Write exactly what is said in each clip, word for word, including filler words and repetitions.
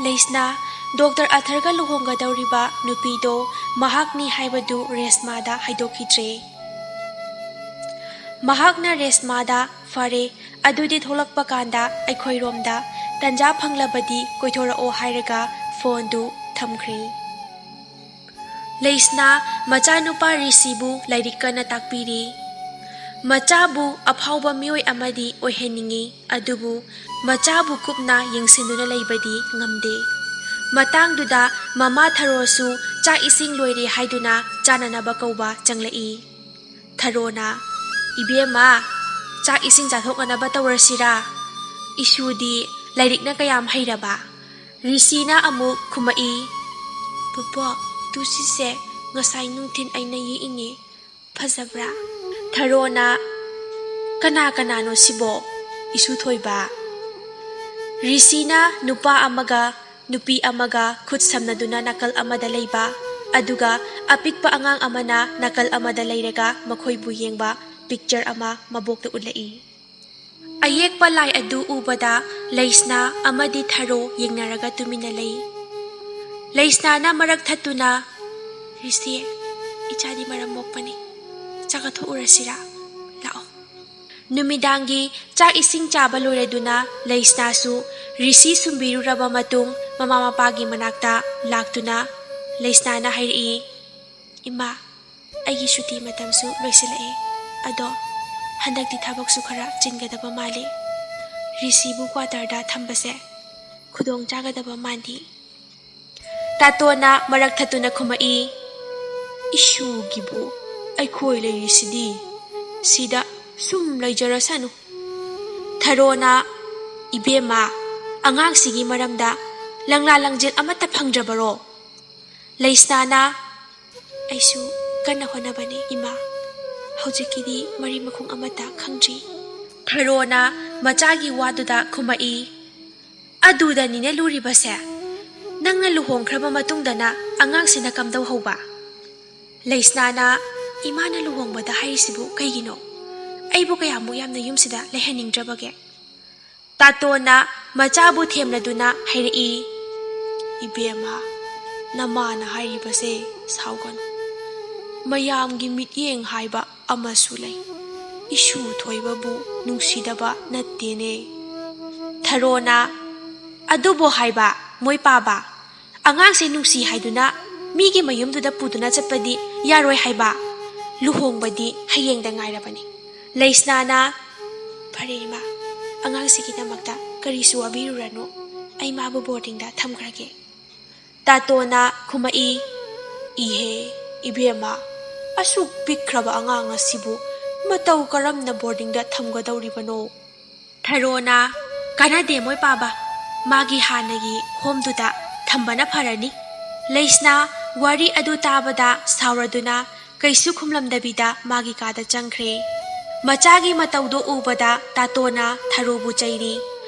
ꯂꯩꯁꯅꯥ doctor ꯑꯊꯔꯒ ꯂꯨꯍꯣꯡꯒꯗꯧꯔꯤꯕ ꯅꯨꯄꯤꯗꯣ ꯃꯍꯥꯛꯅꯤ ꯍꯥꯏꯕꯗꯨ ꯔꯦꯁꯃꯥꯗ ꯍꯥꯏꯗꯣꯛꯈꯤꯗ꯭ꯔꯦ꯫ ꯃꯍꯥꯛꯅ ꯔꯦꯁꯃꯥꯗ "ꯐꯔꯦ, ꯑꯗꯨꯗꯤ ꯊꯣꯛꯂꯛꯄ ꯀꯥꯟꯗ ꯑꯩꯈꯣꯏꯔꯣꯝꯗ ꯇꯟꯖꯥ ꯐꯪꯂꯕꯗꯤ ꯀꯣꯏꯊꯣꯔꯛꯑꯣ" ꯍꯥꯏꯔꯒ ꯐꯣꯟꯗꯨ ꯊꯝꯈ꯭ꯔꯦ꯫ ꯂꯩꯁꯅꯥ ꯃꯆꯥꯅꯨꯄꯥ ꯔꯤꯁꯤꯕꯨ ꯂꯥꯏꯔꯤꯛ ꯀꯟꯅ ꯇꯥꯛꯄꯤꯔꯤ꯫ ꯃꯆꯥꯕꯨ ꯑꯐꯥꯎꯕ ꯃꯤꯑꯣꯏ ꯑꯃꯗꯤ ꯑꯣꯏꯍꯟꯅꯤꯡꯏ, ꯑꯗꯨꯕꯨ ꯃꯆꯥꯕꯨ ꯀꯨꯞꯅ ꯌꯦꯡꯁꯤꯟꯗꯨꯅ ꯂꯩꯕꯗꯤ ꯉꯝꯗꯦ꯫ ꯃꯇꯥꯡꯗꯨꯗ ꯃꯃꯥ ꯊꯔꯣꯁꯨ ꯆꯥꯛ ꯏꯁꯤꯡ ꯂꯣꯏꯔꯦ ꯍꯥꯏꯗꯨꯅ ꯆꯥꯅꯅꯕ ꯀꯧꯕ ꯆꯪꯂꯛꯏ꯫ ꯊꯔꯣꯅ, "ꯏꯕꯦꯝꯃ, ꯆꯥꯛ ꯏꯁꯤꯡ ꯆꯥꯊꯣꯛꯅꯅꯕ ꯇꯧꯔꯁꯤꯔꯥ? ꯏꯁꯨꯗꯤ ꯂꯥꯏꯔꯤꯛꯅ ꯀꯌꯥꯝ ꯍꯩꯔꯕ?" ꯔꯤꯁꯤꯅ ꯑꯃꯨꯛ ꯈꯨꯝꯃꯛꯏ, "ꯕꯣꯕꯣꯛ, ꯇꯨꯁꯤꯁꯦ ꯉꯁꯥꯏ ꯅꯨꯡꯊꯤꯟ ꯑꯩꯅ ꯌꯦꯛꯏꯅꯦ꯫ ꯐꯖꯕ꯭ꯔꯥ?" ꯊꯔꯣꯅ, "ꯀꯅꯥ ꯀꯅꯥꯅꯣ ꯁꯤꯕꯣ?" ꯏꯁꯨ ꯊꯣꯏꯕ꯫ ꯔꯤꯁꯤꯅ ꯅꯨꯄꯥ ꯑꯃꯒ ꯅꯨꯄꯤ ꯑꯃꯒ ꯈꯨꯠ ꯁꯝꯅꯗꯨꯅ ꯅꯥꯀꯜ ꯑꯃꯗ ꯂꯩꯕ, ꯑꯗꯨꯒ ꯑꯄꯤꯛꯄ ꯑꯉꯥꯡ ꯑꯃꯅ ꯅꯥꯀꯜ ꯑꯃꯗ ꯂꯩꯔꯒ ꯃꯈꯣꯏꯕꯨ ꯌꯦꯡꯕ ꯄꯤꯛꯆꯔ ꯑꯃ ꯃꯕꯣꯛꯇ ꯎꯠꯂꯛꯏ꯫ ꯑꯌꯦꯛꯄ ꯂꯥꯏ ꯑꯗꯨ ꯎꯕꯗ ꯂꯩꯁꯅꯥ ꯑꯃꯗꯤ ꯊꯔꯣ ꯌꯦꯡꯅꯔꯒ ꯇꯨꯃꯤꯟꯅ ꯂꯩ꯫ ꯂꯩꯁꯅꯥꯅ ꯃꯔꯛ ꯊꯠꯇꯨꯅ, "ꯔꯤꯁꯤ, ꯏꯆꯥꯗꯤ ꯃꯔꯝ ꯃꯣꯛꯄꯅꯤ꯫ ꯆꯥꯛ ꯀꯥꯊꯣꯛꯎꯔꯁꯤꯔꯥ? ꯂꯥꯛꯑꯣ꯫" ꯅꯨꯃꯤꯗꯥꯡꯒꯤ ꯆꯥꯛ ꯏꯁꯤꯡ ꯆꯥꯕ ꯂꯣꯏꯔꯗꯨꯅ ꯂꯩꯁꯅꯥꯁꯨ ꯔꯤꯁꯤ ꯁꯨꯝꯕꯤꯔꯨꯔꯕ ꯃꯇꯨꯡ ꯃꯃꯥ ꯃꯄꯥꯒꯤ ꯃꯅꯥꯛꯇ ꯂꯥꯛꯇꯨꯅ ꯂꯩꯁꯅꯥꯅ ꯍꯥꯏꯔꯛꯏ, "ꯏꯃꯥ, ꯑꯩꯒꯤ ꯁꯨꯇꯤ ꯃꯇꯝꯁꯨ ꯂꯣꯏꯁꯤꯜꯂꯛꯑꯦ꯫ ꯑꯗꯣ ꯍꯟꯗꯛꯇꯤ ꯊꯕꯛꯁꯨ ꯈꯔ ꯆꯤꯟꯒꯗꯕ ꯃꯥꯜꯂꯤ꯫ ꯔꯤꯁꯤꯕꯨ ꯀ꯭ꯋꯥꯇꯔꯗ ꯊꯝꯕꯁꯦ ꯈꯨꯗꯣꯡ ꯆꯥꯒꯗꯕ ꯃꯥꯟꯗꯤ꯫" ꯇꯥꯇꯣꯅ ꯃꯔꯛ ꯊꯠꯇꯨꯅ ꯈꯨꯝꯃꯛꯏ, "ꯏꯁꯨꯒꯤꯕꯨ ꯑꯩꯈꯣꯏ ꯂꯩꯔꯤꯁꯤꯗꯤ꯫ ꯁꯤꯗ ꯁꯨꯝ ꯂꯩꯖꯔꯁꯅꯨ꯫" ꯊꯔꯣꯅ, "ꯏꯕꯦꯝꯃ, ꯑꯉꯥꯡꯁꯤꯒꯤ ꯃꯔꯝꯗ ꯂꯪꯂꯥ ꯂꯪꯖꯦꯜ ꯑꯃꯠꯇ ꯐꯪꯗ꯭ꯔꯕꯔꯣ?" ꯂꯩꯁꯅꯥꯅ, "ꯑꯩꯁꯨ ꯀꯟꯅ ꯍꯣꯠꯅꯕꯅꯤ, ꯏꯃꯥ꯫ ꯍꯧꯖꯤꯛꯀꯤꯗꯤ ꯃꯔꯤ ꯃꯈꯣꯡ ꯑꯃꯠꯇ ꯈꯪꯗ꯭ꯔꯤ꯫" ꯊꯔꯣꯅ ꯃꯆꯥꯒꯤ ꯋꯥꯗꯨꯗ ꯈꯨꯝꯃꯛꯏ, "ꯑꯗꯨꯗꯅꯤꯅꯦ ꯂꯨꯔꯤꯕꯁꯦ꯫ ꯅꯪꯅ ꯂꯨꯍꯣꯡꯈ꯭ꯔꯕ ꯃꯇꯨꯡꯗꯅ ꯑꯉꯥꯡꯁꯤꯅ ꯀꯝꯗꯧꯍꯧꯕ?" ꯂꯩꯁꯅꯥꯅ, "ꯏꯃꯥꯅ ꯂꯨꯍꯣꯡꯕꯗ ꯍꯥꯏꯔꯤꯁꯤꯕꯨ ꯀꯩꯒꯤꯅꯣ? ꯑꯩꯕꯨ ꯀꯌꯥꯃꯨꯛ ꯌꯥꯝꯅ ꯌꯨꯝꯁꯤꯗ ꯂꯩꯍꯟꯅꯤꯡꯗ꯭ꯔꯕꯒꯦ?" ꯇꯥꯇꯣꯅ ꯃꯆꯥꯕꯨ ꯊꯦꯝꯂꯗꯨꯅ ꯍꯥꯏꯔꯛꯏ, ꯏꯕꯦꯝꯃ, ꯅꯃꯥꯅ ꯍꯥꯏꯔꯤꯕꯁꯦ ꯁꯥꯎꯒꯅꯨ꯫ ꯃꯌꯥꯝꯒꯤ ꯃꯤꯠꯌꯦꯡ ꯍꯥꯏꯕ ꯑꯃꯁꯨ ꯂꯩ꯫ ꯏꯁꯨ ꯊꯣꯏꯕꯕꯨ ꯅꯨꯡꯁꯤꯗꯕ ꯅꯠꯇꯦꯅꯦ꯫ ꯊꯔꯣꯅ, "ꯑꯗꯨꯕꯨ ꯍꯥꯏꯕ, ꯃꯣꯏ ꯄꯥꯕ, ꯑꯉꯥꯡꯁꯦ ꯅꯨꯡꯁꯤ ꯍꯥꯏꯗꯨꯅ ꯃꯤꯒꯤ ꯃꯌꯨꯝꯗꯨꯗ ꯄꯨꯗꯨꯅ ꯆꯠꯄꯗꯤ ꯌꯥꯔꯣꯏ ꯍꯥꯏꯕ꯫ ꯂꯨꯍꯣꯡꯕꯗꯤ ꯍꯌꯦꯡꯗ ꯉꯥꯏꯔꯕꯅꯤ꯫" ꯂꯩꯁꯅꯥꯅ, "ꯐꯔꯦ ꯏꯃꯥ, ꯑꯉꯥꯡꯁꯤꯒꯤꯗꯃꯛꯇ ꯀꯔꯤꯁꯨ ꯋꯥꯕꯤꯔꯨꯔꯅꯨ꯫ ꯑꯩ ꯃꯥꯕꯨ ꯕꯣꯔꯗꯤꯡꯗ ꯊꯝꯈ꯭ꯔꯒꯦ꯫" ꯇꯥꯇꯣꯅ ꯈꯨꯝꯃꯛꯏ, "ꯏꯍꯦ, ꯏꯕꯦꯝꯃ, ꯑꯁꯨꯛ ꯄꯤꯛꯈ꯭ꯔꯕ ꯑꯉꯥꯡ ꯑꯁꯤꯕꯨ ꯃꯇꯧ ꯀꯔꯝꯅ ꯕꯣꯔꯗꯤꯡꯗ ꯊꯝꯒꯗꯧꯔꯤꯕꯅꯣ?" ꯊꯔꯣꯅ, "ꯀꯥꯟꯅꯗꯦ ꯃꯣꯏ ꯄꯥꯕ, ꯃꯥꯒꯤ ꯍꯥꯟꯅꯒꯤ ꯍꯣꯝꯗꯨꯗ ꯊꯝꯕꯅ ꯐꯔꯅꯤ꯫" ꯂꯩꯁꯅꯥ ꯋꯥꯔꯤ ꯑꯗꯨ ꯇꯥꯕꯗ ꯁꯥꯎꯔꯗꯨꯅ ꯀꯩꯁꯨ ꯈꯨꯝꯂꯝꯗꯕꯤꯗ ꯃꯥꯒꯤ ꯀꯥꯗ ꯆꯪꯈ꯭ꯔꯦ꯫ ꯃꯆꯥꯒꯤ ꯃꯇꯧꯗꯨ ꯎꯕꯗ ꯇꯥꯇꯣꯅ ꯊꯔꯣꯕꯨ ꯆꯩꯔꯤ꯫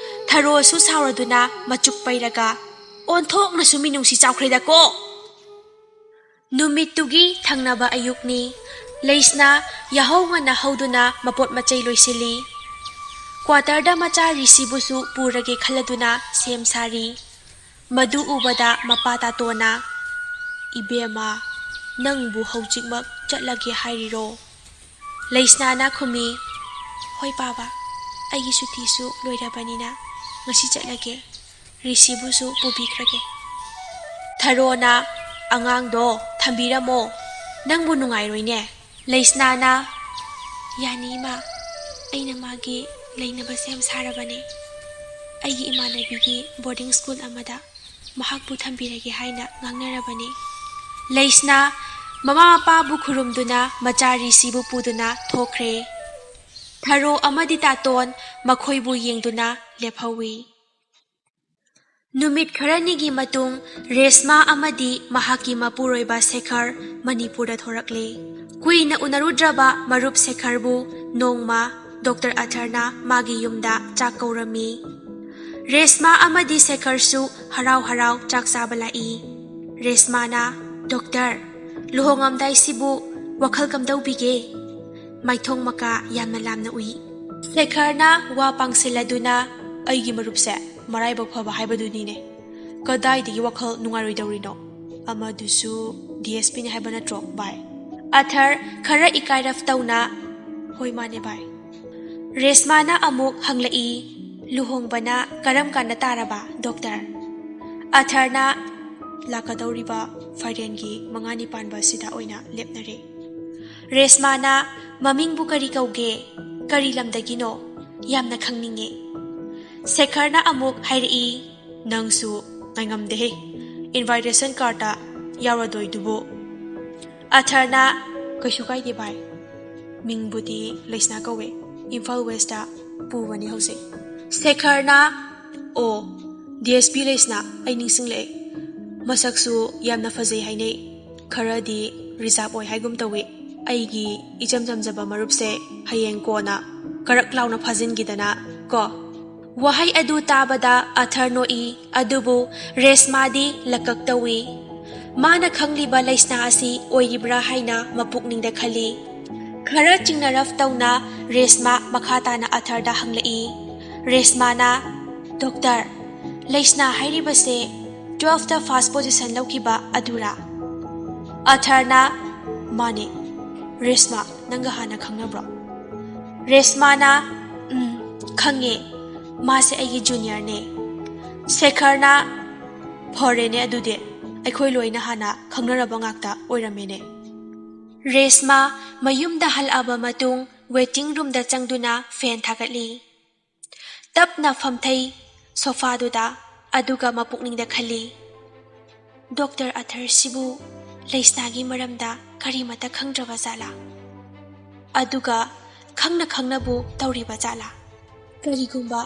ꯊꯔꯣꯁꯨ ꯁꯥꯎꯔꯗꯨꯅ ꯃꯆꯨꯛ ꯄꯩꯔꯒ, "ꯑꯣꯟꯊꯣꯛꯅꯁꯨ ꯃꯤꯅꯨꯡꯁꯤ ꯆꯥꯎꯈ꯭ꯔꯦꯗꯀꯣ!" ꯅꯨꯃꯤꯠꯇꯨꯒꯤ ꯊꯪꯅꯕ ꯑꯌꯨꯛꯅꯤ꯫ ꯂꯩꯁꯅꯥ ꯌꯥꯍꯧ ꯉꯟꯅ ꯍꯧꯗꯨꯅ ꯃꯄꯣꯠ ꯃꯆꯩ ꯂꯣꯏꯁꯤꯜꯂꯤ꯫ ꯀ꯭ꯋꯥꯇꯔꯗ ꯃꯆꯥ ꯔꯤꯁꯤꯕꯨꯁꯨ ꯄꯨꯔꯒꯦ ꯈꯜꯂꯗꯨꯅ ꯁꯦꯝ ꯁꯥꯔꯤ꯫ ꯃꯗꯨ ꯎꯕꯗ ꯃꯄꯥ ꯇꯥꯇꯣꯅ, "ꯏꯕꯦꯝꯃ, ꯅꯪꯕꯨ ꯍꯧꯖꯤꯛꯃꯛ ꯆꯠꯂꯒꯦ ꯍꯥꯏꯔꯤꯔꯣ?" ꯂꯩꯁꯅꯥꯅ ꯈꯨꯝꯃꯤ, "ꯍꯣꯏ ꯄꯥꯕ, ꯑꯩꯒꯤ ꯁꯨꯇꯤꯁꯨ ꯂꯣꯏꯔꯕꯅꯤꯅ ꯉꯁꯤ ꯆꯠꯂꯒꯦ꯫ ꯔꯤꯁꯤꯕꯨꯁꯨ ꯄꯨꯕꯤꯈ꯭ꯔꯒꯦ꯫" ꯊꯔꯣꯅ, "ꯑꯉꯥꯡꯗꯣ ꯊꯝꯕꯤꯔꯝꯃꯣ, ꯅꯪꯕꯨ ꯅꯨꯡꯉꯥꯏꯔꯣꯏꯅꯦ꯫" ꯂꯩꯁꯅꯥꯅ, "ꯌꯥꯅꯤ ꯏꯃꯥ, ꯑꯩꯅ ꯃꯥꯒꯤ ꯂꯩꯅꯕ ꯁꯦꯝ ꯁꯥꯔꯕꯅꯤ꯫ ꯑꯩꯒꯤ ꯏꯃꯥꯟꯅꯕꯤꯒꯤ ꯕꯣꯔꯗꯤꯡ ꯁ꯭ꯀꯨꯜ ꯑꯃꯗ ꯃꯍꯥꯛꯄꯨ ꯊꯝꯕꯤꯔꯒꯦ ꯍꯥꯏꯅ ꯉꯥꯡꯅꯔꯕꯅꯤ꯫" ꯂꯩꯁꯅꯥ ꯃꯃꯥ ꯃꯄꯥꯕꯨ ꯈꯨꯔꯨꯝꯗꯨꯅ ꯃꯆꯥ ꯔꯤꯁꯤꯕꯨ ꯄꯨꯗꯨꯅ ꯊꯣꯛꯈ꯭ꯔꯦ꯫ ꯊꯔꯣ ꯑꯃꯗꯤ ꯇꯥꯇꯣꯟ ꯃꯈꯣꯏꯕꯨ ꯌꯦꯡꯗꯨꯅ ꯂꯦꯞꯍꯧꯏ꯫ ꯅꯨꯃꯤꯠ ꯈꯔꯅꯤꯒꯤ ꯃꯇꯨꯡ ꯔꯦꯁꯃꯥ ꯑꯃꯗꯤ ꯃꯍꯥꯛꯀꯤ ꯃꯄꯨꯔꯣꯏꯕ ꯁꯦꯈꯔ ꯃꯅꯤꯄꯨꯔꯗ ꯊꯣꯔꯛꯂꯦ꯫ ꯀꯨꯏꯅ ꯎꯅꯔꯨꯗ꯭ꯔꯕ ꯃꯔꯨꯞ ꯁꯦꯈꯔꯕꯨ ꯅꯣꯡꯃ ꯗꯣꯛꯇꯔ ꯑꯊꯔꯅ ꯃꯥꯒꯤ ꯌꯨꯝꯗ ꯆꯥꯛ ꯀꯧꯔꯝꯃꯤ꯫ ꯔꯦꯁꯃꯥ ꯑꯃꯗꯤ ꯁꯦꯈꯔꯁꯨ ꯍꯔꯥꯎ ꯍꯔꯥꯎ ꯆꯥꯛ ꯆꯥꯕ ꯂꯥꯛꯏ꯫ ꯔꯦꯁꯃꯥꯅ, "ꯗꯣꯛꯇꯔ, ꯂꯨꯍꯣꯡꯉꯝꯗꯥꯏꯁꯤꯕꯨ ꯋꯥꯈꯜ ꯀꯝꯗꯧꯕꯤꯒꯦ?" ꯃꯥꯏꯊꯣꯡ ꯃꯀꯥ ꯌꯥꯝꯅ ꯂꯥꯝꯅ ꯎꯏ꯫ ꯁꯦꯈꯔꯅ ꯋꯥ ꯄꯥꯡꯁꯤꯜꯂꯗꯨꯅ, "ꯑꯩꯒꯤ ꯃꯔꯨꯞꯁꯦ ꯃꯔꯥꯏꯕꯛ ꯐꯕ ꯍꯥꯏꯕꯗꯨꯅꯤꯅꯦ꯫ ꯀꯗꯥꯏꯗꯒꯤ ꯋꯥꯈꯜ ꯅꯨꯡꯉꯥꯏꯔꯣꯏꯗꯧꯔꯤꯅꯣ? ꯑꯃꯗꯨꯁꯨ ꯗꯤ ꯑꯦꯁ ꯄꯤꯅꯤ ꯍꯥꯏꯕ ꯅꯠꯇ꯭ꯔꯣ, ꯚꯥꯏ? ꯑꯊꯔ ꯈꯔ ꯏꯀꯥꯏꯔꯞ ꯇꯧꯅ, "ꯍꯣꯏ, ꯃꯥꯅꯦ, ꯚꯥꯏ꯫" ꯔꯦꯁꯃꯥꯅ ꯑꯃꯨꯛ ꯍꯪꯂꯛꯏ, "ꯂꯨꯍꯣꯡꯕꯅ ꯀꯔꯝ ꯀꯥꯟꯗ ꯇꯥꯔꯕ, ꯗꯣꯛꯇꯔ?" ꯑꯊꯔꯅ, "ꯂꯥꯛꯀꯗꯧꯔꯤꯕ ꯐꯥꯏꯔꯦꯟꯒꯤ ꯃꯉꯥꯅꯤ ꯄꯥꯟꯕ ꯑꯁꯤꯗ ꯑꯣꯏꯅ ꯂꯦꯞꯅꯔꯦ꯫" ꯔꯦꯁꯃꯥꯅ, "ꯃꯃꯤꯡꯕꯨ ꯀꯔꯤ ꯀꯧꯒꯦ? ꯀꯔꯤ ꯂꯝꯗꯒꯤꯅꯣ? ꯌꯥꯝꯅ ꯈꯪꯅꯤꯡꯉꯦ꯫" ꯁꯦꯈꯔꯅ ꯑꯃꯨꯛ ꯍꯥꯏꯔꯛꯏ, "ꯅꯪꯁꯨ ꯉꯥꯏꯉꯝꯗꯦꯍꯦ, ꯏꯟꯚꯥꯏꯇꯦꯁꯟ ꯀꯥꯔꯗꯇ ꯌꯥꯎꯔꯗꯣꯏꯗꯨꯕꯨ꯫" ꯑꯊꯔꯅ, "ꯀꯩꯁꯨ ꯀꯥꯏꯗꯦ ꯚꯥꯏ, ꯃꯤꯡꯕꯨꯗꯤ ꯂꯩꯁꯅꯥ ꯀꯧꯋꯦ, ꯏꯝꯐꯥꯜ ꯋꯦꯁꯇ ꯄꯨꯕꯅꯤ ꯍꯧꯖꯤꯛ꯫" ꯁꯦꯈꯔꯅ, "ꯑꯣ, ꯗꯤ ꯑꯦꯁ ꯄꯤ ꯂꯩꯁꯅꯥ, ꯑꯩ ꯅꯤꯡꯁꯤꯡꯂꯛꯑꯦ꯫ ꯃꯁꯛꯁꯨ ꯌꯥꯝꯅ ꯐꯖꯩ ꯍꯥꯏꯅꯩ꯫ ꯈꯔꯗꯤ ꯔꯤꯖꯥꯕ ꯑꯣꯏ ꯍꯥꯏꯒꯨꯝ ꯇꯧꯏ꯫ ꯑꯩꯒꯤ ꯏꯆꯝ ꯆꯝꯖꯕ ꯃꯔꯨꯞꯁꯦ ꯍꯌꯦꯡ ꯀꯣꯟꯅ ꯀꯔꯛ ꯂꯥꯎꯅ ꯐꯥꯖꯤꯟꯈꯤꯗꯅ ꯀꯣ꯫" ꯋꯥꯍꯩ ꯑꯗꯨ ꯇꯥꯕꯗ ꯑꯊꯔ ꯅꯣꯛꯏ, ꯑꯗꯨꯕꯨ ꯔꯦꯁꯃꯥꯗꯤ ꯂꯀꯛ ꯇꯧꯏ꯫ ꯃꯥꯅ ꯈꯪꯂꯤꯕ ꯂꯩꯁꯅꯥ ꯑꯁꯤ ꯑꯣꯏꯔꯤꯕ꯭ꯔꯥ ꯍꯥꯏꯅ ꯃꯄꯨꯛꯅꯤꯡꯗ ꯈꯜꯂꯤ꯫ ꯈꯔ ꯆꯤꯡꯅꯔꯞ ꯇꯧꯅ ꯔꯦꯁꯃꯥ ꯃꯈꯥ ꯇꯥꯅ ꯑꯊꯔꯗ ꯍꯪꯂꯛꯏ꯫ ꯔꯦꯁꯃꯥꯅ, "ꯗꯣꯛꯇꯔ, ꯂꯩꯁꯅꯥ ꯍꯥꯏꯔꯤꯕꯁꯦ ꯇꯨꯋꯦꯜꯐꯇ ꯐꯥꯔꯁ ꯄꯣꯖꯤꯁꯟ ꯂꯧꯈꯤꯕ ꯑꯗꯨꯔꯥ?" ꯑꯊꯔꯅ, "ꯃꯥꯅꯦ꯫ ꯔꯦꯁꯃꯥ, ꯅꯪꯒ ꯍꯥꯟꯅ ꯈꯪꯅꯕ꯭ꯔꯣ?" ꯔꯦꯁꯃꯥꯅ, "ꯎꯝ, ꯈꯪꯉꯦ꯫ ꯃꯥꯁꯦ ꯑꯩꯒꯤ ꯖꯨꯅꯤꯌꯔꯅꯦ꯫" ꯁꯦꯈꯔꯅ, "ꯐꯔꯦꯅꯦ ꯑꯗꯨꯗꯤ, ꯑꯩꯈꯣꯏ ꯂꯣꯏꯅ ꯍꯥꯟꯅ ꯈꯪꯅꯔꯕ ꯉꯥꯛꯇ ꯑꯣꯏꯔꯝꯃꯦꯅꯦ꯫" ꯔꯦꯁꯃꯥ ꯃꯌꯨꯝꯗ ꯍꯜꯂꯛꯑꯕ ꯃꯇꯨꯡ ꯋꯦꯇꯤꯡ ꯔꯨꯝꯗ ꯆꯪꯗꯨꯅ ꯐꯦꯟ ꯊꯥꯒꯠꯂꯤ꯫ ꯇꯞꯅ ꯐꯝꯊꯩ ꯁꯣꯐꯥꯗꯨꯗ, ꯑꯗꯨꯒ ꯃꯄꯨꯛꯅꯤꯡꯗ ꯈꯜꯂꯤ, "ꯗꯣꯛꯇꯔ ꯑꯊꯔꯁꯤꯕꯨ ꯂꯩꯁꯅꯥꯒꯤ ꯃꯔꯝꯗ ꯀꯔꯤꯃꯠꯇ ꯈꯪꯗ꯭ꯔꯕ ꯖꯥꯠꯂꯥ? ꯑꯗꯨꯒ ꯈꯪꯅ ꯈꯪꯅꯕꯨ ꯇꯧꯔꯤꯕ ꯖꯥꯠꯂꯥ? ꯀꯔꯤꯒꯨꯝꯕ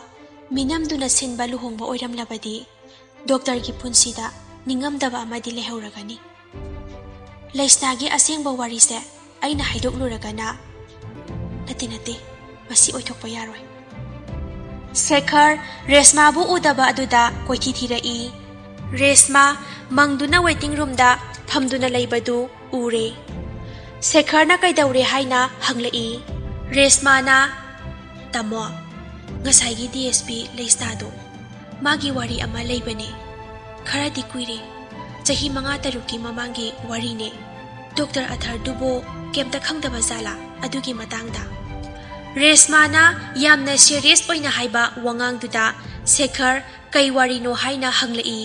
ꯃꯤꯅꯝꯗꯨꯅ ꯁꯤꯟꯕ ꯂꯨꯍꯣꯡꯕ ꯑꯣꯏꯔꯝꯂꯕꯗꯤ ꯗꯣꯛꯇꯔꯒꯤ ꯄꯨꯟꯁꯤꯗ ꯅꯤꯡꯉꯝꯗꯕ ꯑꯃꯗꯤ ꯂꯩꯍꯧꯔꯒꯅꯤ꯫ ꯂꯩꯁꯅꯥꯒꯤ ꯑꯁꯦꯡꯕ ꯋꯥꯔꯤꯁꯦ ꯑꯩꯅ ꯍꯥꯏꯗꯣꯛꯂꯨꯔꯒꯅ, ꯅꯠꯇꯦ, ꯅꯠꯇꯦ, ꯃꯁꯤ ꯑꯣꯏꯊꯣꯛꯄ ꯌꯥꯔꯣꯏ꯫" ꯁꯦꯈꯔ ꯔꯦꯁꯃꯥꯕꯨ ꯎꯗꯕ ꯑꯗꯨꯗ ꯀꯣꯏꯊꯤ ꯊꯤꯔꯛꯏ꯫ ꯔꯦꯁꯃꯥ ꯃꯪꯗꯨꯅ ꯋꯦꯇꯤꯡ ꯔꯨꯝꯗ ꯐꯝꯗꯨꯅ ꯂꯩꯕꯗꯨ ꯎꯔꯦ꯫ ꯁꯦꯈꯔꯅ ꯀꯩꯗꯧꯔꯦ ꯍꯥꯏꯅ ꯍꯪꯂꯛꯏ꯫ ꯔꯦꯁꯃꯥꯅ, "ꯇꯥꯃꯣ, ꯉꯁꯥꯏꯒꯤ ꯗꯤ ꯑꯦꯁ ꯄꯤ ꯂꯩꯁꯅꯥꯗꯣ, ꯃꯥꯒꯤ ꯋꯥꯔꯤ ꯑꯃ ꯂꯩꯕꯅꯦ꯫ ꯈꯔꯗꯤ ꯀꯨꯏꯔꯦ꯫ ꯆꯍꯤ ꯃꯉꯥ ꯇꯔꯨꯛꯀꯤ ꯃꯃꯥꯡꯒꯤ ꯋꯥꯔꯤꯅꯦ꯫ ꯗꯣꯛꯇꯔ ꯑꯊꯔꯗꯨꯕꯨ ꯀꯩꯝꯇ ꯈꯪꯗꯕ ꯖꯥꯠꯂꯥ ꯑꯗꯨꯒꯤ ꯃꯇꯥꯡꯗ? ꯔꯦꯁꯃꯥꯅ ꯌꯥꯝꯅ ꯁꯦꯔꯤꯌꯁ ꯑꯣꯏꯅ ꯍꯥꯏꯕ ꯋꯥꯉꯥꯡꯗꯨꯗ ꯁꯦꯈꯔ ꯀꯩ ꯋꯥꯔꯤꯅꯣ ꯍꯥꯏꯅ ꯍꯪꯂꯛꯏ꯫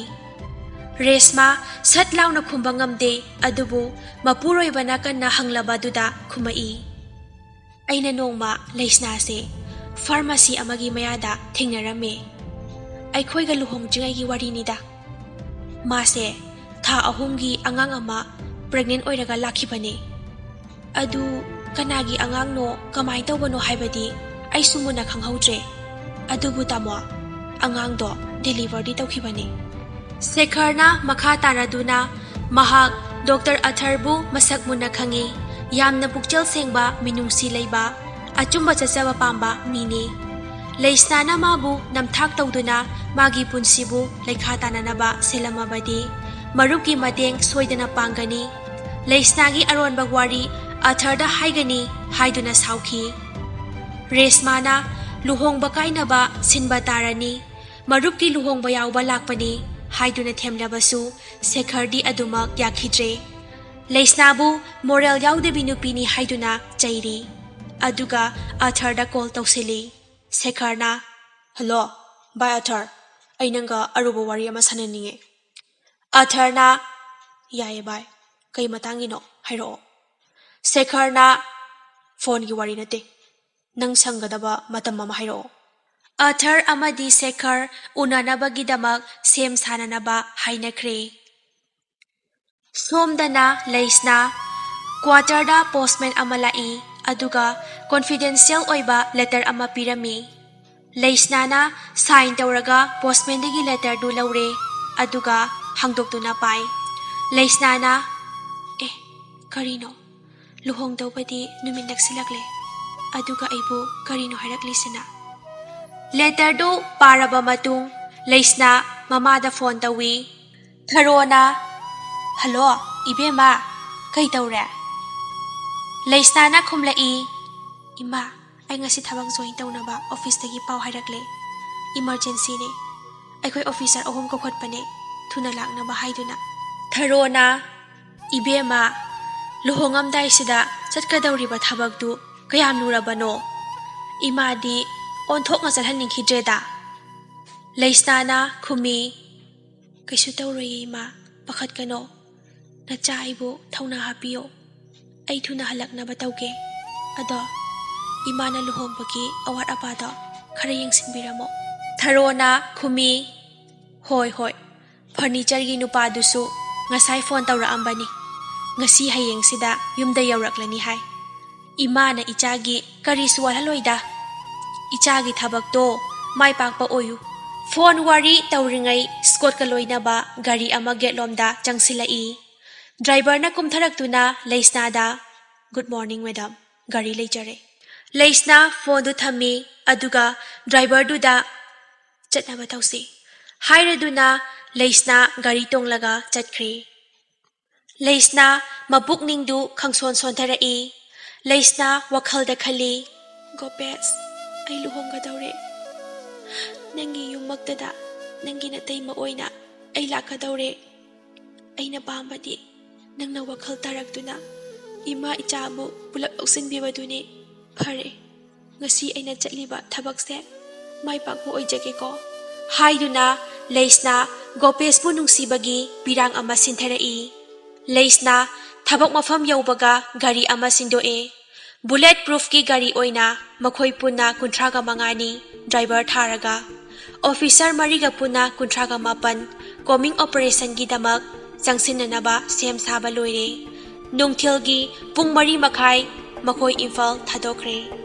ꯔꯦꯁꯃꯥ ꯁꯠ ꯂꯥꯎꯅ ꯈꯨꯝꯕ ꯉꯝꯗꯦ, ꯑꯗꯨꯕꯨ ꯃꯄꯨꯔꯣꯏꯕꯅ ꯀꯟꯅ ꯍꯪꯂꯕꯗꯨꯗ ꯈꯨꯝꯃꯛꯏ꯫ ꯑꯩꯅ ꯅꯣꯡꯃ ꯂꯩꯁꯅꯥꯁꯦ ꯐꯥꯔꯃꯥꯁꯤ ꯑꯃꯒꯤ ꯃꯌꯥꯗ ꯊꯦꯡꯅꯔꯝꯃꯦ꯫ ꯑꯩꯈꯣꯏꯒ ꯂꯨꯍꯣꯡꯗ꯭ꯔꯤꯉꯩꯒꯤ ꯋꯥꯔꯤꯅꯤꯗ꯫ ꯃꯥꯁꯦ ꯊꯥ ꯑꯍꯨꯝꯒꯤ ꯑꯉꯥꯡ ꯑꯃ ꯄ꯭ꯔꯦꯒꯅꯦꯟ ꯑꯣꯏꯔꯒ ꯂꯥꯛꯈꯤꯕꯅꯦ꯫ ꯑꯗꯨ ꯀꯅꯥꯒꯤ ꯑꯉꯥꯡꯅꯣ, ꯀꯃꯥꯏꯅ ꯇꯧꯕꯅꯣ ꯍꯥꯏꯕꯗꯤ ꯑꯩꯁꯨ ꯃꯨꯟꯅ ꯈꯪꯍꯧꯗ꯭ꯔꯦ꯫ ꯑꯗꯨꯕꯨ ꯇꯥꯃꯣ, ꯑꯉꯥꯡꯗꯣ ꯗꯦꯂꯤꯚꯔꯗꯤ ꯇꯧꯈꯤꯕꯅꯤ꯫ ꯁꯦꯈꯔꯅ ꯃꯈꯥ ꯇꯥꯔꯗꯨꯅ ꯃꯍꯥꯛ ꯗꯣꯛꯇꯔ ꯑꯊꯔꯕꯨ ꯃꯁꯛ ꯃꯨꯟꯅ ꯈꯪꯏ꯫ ꯌꯥꯝꯅ ꯄꯨꯛꯆꯦꯜ ꯁꯦꯡꯕ, ꯃꯤꯅꯨꯡꯁꯤ ꯂꯩꯕ, ꯑꯆꯨꯝꯕ ꯆꯠꯆꯕ ꯄꯥꯝꯕ ꯃꯤꯅꯤ꯫ ꯂꯩꯁꯅꯥꯅ ꯃꯥꯕꯨ ꯅꯝꯊꯥꯛ ꯇꯧꯗꯨꯅ ꯃꯥꯒꯤ ꯄꯨꯟꯁꯤꯕꯨ ꯂꯩꯈꯥ ꯇꯥꯅꯅꯕ ꯁꯤꯜꯂꯝꯃꯕꯗꯤ ꯃꯔꯨꯞꯀꯤ ꯃꯇꯦꯡ ꯁꯣꯏꯗꯅ ꯄꯥꯡꯒꯅꯤ꯫ ꯂꯩꯁꯅꯥꯒꯤ ꯑꯔꯣꯟꯕ ꯋꯥꯔꯤ ꯑꯊꯔꯗ ꯍꯥꯏꯒꯅꯤ ꯍꯥꯏꯗꯨꯅ ꯁꯥꯎꯈꯤ꯫ ꯔꯦꯁꯃꯥꯅ ꯂꯨꯍꯣꯡꯕ ꯀꯥꯏꯅꯕ ꯁꯤꯟꯕ ꯇꯥꯔꯅꯤ, ꯃꯔꯨꯞꯀꯤ ꯂꯨꯍꯣꯡꯕ ꯌꯥꯎꯕ ꯂꯥꯛꯄꯅꯤ ꯍꯥꯏꯗꯨꯅ ꯊꯦꯝꯂꯕꯁꯨ ꯁꯦꯈꯔꯗꯤ ꯑꯗꯨꯃꯛ ꯌꯥꯈꯤꯗ꯭ꯔꯦ꯫ ꯂꯩꯁꯅꯥꯕꯨ ꯃꯣꯔꯦꯜ ꯌꯥꯎꯗꯕꯤ ꯅꯨꯄꯤꯅꯤ ꯍꯥꯏꯗꯨꯅ ꯆꯩꯔꯤ꯫ ꯑꯗꯨꯒ ꯑꯊꯔꯗ ꯀꯣꯜ ꯇꯧꯁꯤꯜꯂꯤ꯫ ꯁꯦꯈꯔꯅ, "ꯍꯜꯂꯣ, ꯚꯥꯏ ꯑꯊꯔ, ꯑꯩ ꯅꯪꯒ ꯑꯔꯨꯕ ꯋꯥꯔꯤ ꯑꯃ ꯁꯥꯟꯅꯅꯤꯡꯉꯦ"꯫ ꯑꯊꯔꯅ, "ꯌꯥꯏꯌꯦ ꯚꯥꯏ, ꯀꯩ ꯃꯇꯥꯡꯒꯤꯅꯣ ꯍꯥꯏꯔꯛꯑꯣ"꯫ ꯁꯦꯈꯔꯅ, "ꯐꯣꯟꯒꯤ ꯋꯥꯔꯤ ꯅꯠꯇꯦ, ꯅꯪ ꯁꯪꯒꯗꯕ ꯃꯇꯝ ꯑꯃ ꯍꯥꯏꯔꯛꯑꯣ"꯫ ꯑꯊꯔ ꯑꯃꯗꯤ ꯁꯦꯈꯔ ꯎꯅꯅꯕꯒꯤꯗꯃꯛ ꯁꯦꯝ ꯁꯥꯅꯅꯕ ꯍꯥꯏꯅꯈ꯭ꯔꯦ꯫ ꯁꯣꯝꯗꯅ ꯂꯩꯁꯅꯥ ꯀ꯭ꯋꯥꯇꯔꯗ ꯄꯣꯁꯃꯦꯟ ꯑꯃ ꯂꯥꯛꯏ, ꯑꯗꯨꯒ ꯀꯣꯟꯐꯤꯗꯦꯟꯁꯤꯌꯦꯜ ꯑꯣꯏꯕ ꯂꯦꯇꯔ ꯑꯃ ꯄꯤꯔꯝꯃꯤ꯫ ꯂꯩꯁꯅꯥꯅ ꯁꯥꯏꯟ ꯇꯧꯔꯒ ꯄꯣꯁꯃꯦꯟꯗꯒꯤ ꯂꯦꯇꯔꯗꯨ ꯂꯧꯔꯦ, ꯑꯗꯨꯒ ꯍꯥꯡꯗꯣꯛꯇꯨꯅ ꯄꯥꯏ꯫ ꯂꯩꯁꯅꯥꯅ, "ꯑꯦ, ꯀꯔꯤꯅꯣ? ꯂꯨꯍꯣꯡꯗꯧꯕꯗꯤ ꯅꯨꯃꯤꯠ ꯅꯛꯁꯤꯜꯂꯛꯂꯦ, ꯑꯗꯨꯒ ꯑꯩꯕꯨ ꯀꯔꯤꯅꯣ ꯍꯥꯏꯔꯛꯂꯤꯁꯤꯅ?" ꯂꯦꯇꯔꯗꯨ ꯄꯥꯔꯕ ꯃꯇꯨꯡ ꯂꯩꯁꯅꯥ ꯃꯃꯥꯗ ꯐꯣꯟ ꯇꯧꯏ꯫ ꯊꯔꯣꯅ, "ꯍꯜꯂꯣ, ꯏꯕꯦꯝꯃ, ꯀꯩ ꯇꯧꯔꯦ?" ꯂꯩꯁꯅꯥꯅ ꯈꯨꯝꯂꯛꯏ, "ꯏꯃꯥ, ꯑꯩ ꯉꯁꯤ ꯊꯕꯛ ꯖꯣꯏꯟ ꯇꯧꯅꯕ ꯑꯣꯐꯤꯁꯇꯒꯤ ꯄꯥꯎ ꯍꯥꯏꯔꯛꯂꯦ꯫ ꯏꯃꯔꯖꯦꯟꯁꯤꯅꯦ꯫ ꯑꯩꯈꯣꯏ ꯑꯣꯐꯤꯁꯔ ꯑꯍꯨꯝ ꯀꯧꯈꯠꯄꯅꯦ꯫ ꯊꯨꯅ ꯂꯥꯛꯅꯕ ꯍꯥꯏꯗꯨꯅ꯫ ꯊꯔꯣꯅ, "ꯏꯕꯦꯝꯃ, ꯂꯨꯍꯣꯡꯉꯝꯗꯥꯏꯁꯤꯗ ꯆꯠꯀꯗꯧꯔꯤꯕ ꯊꯕꯛꯇꯨ ꯀꯌꯥꯝ ꯂꯨꯔꯕꯅꯣ? ꯏꯃꯥꯗꯤ ꯑꯣꯟꯊꯣꯛꯅ ꯆꯠꯍꯟꯅꯤꯡꯈꯤꯗ꯭ꯔꯦꯗ"꯫ ꯂꯩꯁꯅꯥꯅ ꯈꯨꯝꯃꯤ, "ꯀꯩꯁꯨ ꯇꯧꯔꯣꯏꯌꯦ ꯏꯃꯥ, ꯄꯥꯈꯠꯀꯅꯣ꯫ ꯅꯆꯥ ꯑꯩꯕꯨ ꯊꯧꯅꯥ ꯍꯥꯞꯄꯤꯌꯣ꯫ ꯑꯩ ꯊꯨꯅ ꯍꯜꯂꯛꯅꯕ ꯇꯧꯒꯦ꯫ ꯑꯗꯣ ꯏꯃꯥꯅ ꯂꯨꯍꯣꯡꯕꯒꯤ ꯑꯋꯥꯠ ꯑꯄꯥꯗꯣ ꯈꯔ ꯌꯦꯡꯁꯤꯟꯕꯤꯔꯝꯃꯣ"꯫ ꯊꯔꯣꯅ ꯈꯨꯝꯃꯤ, "ꯍꯣꯏ, ꯍꯣꯏ꯫ ꯐꯔꯅꯤꯆꯔꯒꯤ ꯅꯨꯄꯥꯗꯨꯁꯨ ꯉꯁꯥꯏ ꯐꯣꯟ ꯇꯧꯔꯛꯑꯝꯕꯅꯤ꯫ ꯉꯁꯤ ꯍꯌꯦꯡꯁꯤꯗ ꯌꯨꯝꯗ ꯌꯧꯔꯛꯂꯅꯤ ꯍꯥꯏ꯫ ꯏꯃꯥꯅ ꯏꯆꯥꯒꯤ ꯀꯔꯤꯁꯨ ꯋꯥꯠꯍꯜꯂꯣꯏꯗ꯫ ꯏꯆꯥꯒꯤ ꯊꯕꯛꯇꯣ ꯃꯥꯏ ꯄꯥꯛꯄ ꯑꯣꯏꯌꯨ"꯫ ꯐꯣꯟ ꯋꯥꯔꯤ ꯇꯧꯔꯤꯉꯩ ꯁ꯭ꯀꯣꯠꯀ ꯂꯣꯏꯅꯕ ꯒꯥꯔꯤ ꯑꯃ ꯒꯦꯠꯂꯣꯝꯗ ꯆꯪꯁꯤꯜꯂꯛꯏ꯫ ꯗ꯭ꯔꯥꯏꯚꯔꯅ ꯀꯨꯝꯊꯔꯛꯇꯨꯅ ꯂꯩꯁꯅꯥꯗ, "Good morning, madam꯫ ꯒꯥꯔꯤ ꯂꯩꯖꯔꯦ"꯫ ꯂꯩꯁꯅꯥ ꯐꯣꯟꯗꯨ ꯊꯝꯃꯤ, ꯑꯗꯨꯒ ꯗ꯭ꯔꯥꯏꯚꯔꯗꯨꯗ, "ꯆꯠꯅꯕ ꯇꯧꯁꯤ" ꯍꯥꯏꯔꯗꯨꯅ ꯂꯩꯁꯅꯥ ꯒꯥꯔꯤ ꯇꯣꯡꯂꯒ ꯆꯠꯈ꯭ꯔꯦ꯫ ꯂꯩꯁꯅꯥ ꯃꯄꯨꯛꯅꯤꯡꯗꯨ ꯈꯪꯁꯣꯟ ꯁꯣꯟꯊꯔꯛꯏ꯫ ꯂꯩꯁꯅꯥ ꯋꯥꯈꯜꯗ ꯈꯜꯂꯤ, "ꯒꯣꯄꯦꯁ, ꯑꯩ ꯂꯨꯍꯣꯡꯒꯗꯧꯔꯦ꯫ ꯅꯪꯒꯤ ꯌꯨꯝꯃꯛꯇꯗ ꯅꯪꯒꯤ ꯅꯇꯩꯃ ꯑꯣꯏꯅ ꯑꯩ ꯂꯥꯛꯀꯗꯧꯔꯦ꯫ ꯑꯩꯅ ꯄꯥꯝꯕꯗꯤ ꯅꯪꯅ ꯋꯥꯈꯜ ꯇꯥꯔꯛꯇꯨꯅ ꯏꯃꯥ ꯏꯆꯥꯕꯨ ꯄꯨꯂꯞ ꯂꯧꯁꯤꯟꯕꯤꯕꯗꯨꯅꯤ꯫ ꯐꯔꯦ, ꯉꯁꯤ ꯑꯩꯅ ꯆꯠꯂꯤꯕ ꯊꯕꯛꯁꯦ ꯃꯥꯏ ꯄꯥꯛꯄ ꯑꯣꯏꯖꯒꯦꯀꯣ" ꯍꯥꯏꯗꯨꯅ ꯂꯩꯁꯅꯥ ꯒꯣꯄꯦꯁꯄꯨ ꯅꯨꯡꯁꯤꯕꯒꯤ ꯄꯤꯔꯥꯡ ꯑꯃ ꯁꯤꯟꯊꯔꯛꯏ꯫ ꯂꯩꯁꯅꯥ ꯊꯕꯛ ꯃꯐꯝ ꯌꯧꯕꯒ ꯒꯥꯔꯤ ꯑꯃ ꯁꯤꯟꯗꯣꯛꯑꯦ꯫ ꯕꯨꯂꯦꯠ ꯄ꯭ꯔꯨꯐꯀꯤ ꯒꯥꯔꯤ ꯑꯣꯏꯅ ꯃꯈꯣꯏ ꯄꯨꯟꯅ ꯀꯨꯟꯊ꯭ꯔꯥꯒ ꯃꯉꯥꯅꯤ ꯗ꯭ꯔꯥꯏꯚꯔ ꯊꯥꯔꯒ꯫ ꯑꯣꯐꯤꯁꯔ ꯃꯔꯤꯒ ꯄꯨꯟꯅ ꯀꯨꯟꯊ꯭ꯔꯥꯒ ꯃꯥꯄꯟ ꯀꯣꯃꯤꯡ ꯑꯣꯄꯔꯦꯁꯟꯒꯤꯗꯃꯛ ꯆꯪꯁꯤꯟꯅꯅꯕ ꯁꯦꯝ ꯁꯥꯕ ꯂꯣꯏꯔꯦ꯫ ꯅꯨꯡꯊꯤꯜꯒꯤ ꯄꯨꯡ ꯃꯔꯤ ꯃꯈꯥꯏ ꯃꯈꯣꯏ ꯏꯝꯐꯥꯜ ꯊꯥꯗꯣꯛꯈ꯭ꯔꯦ꯫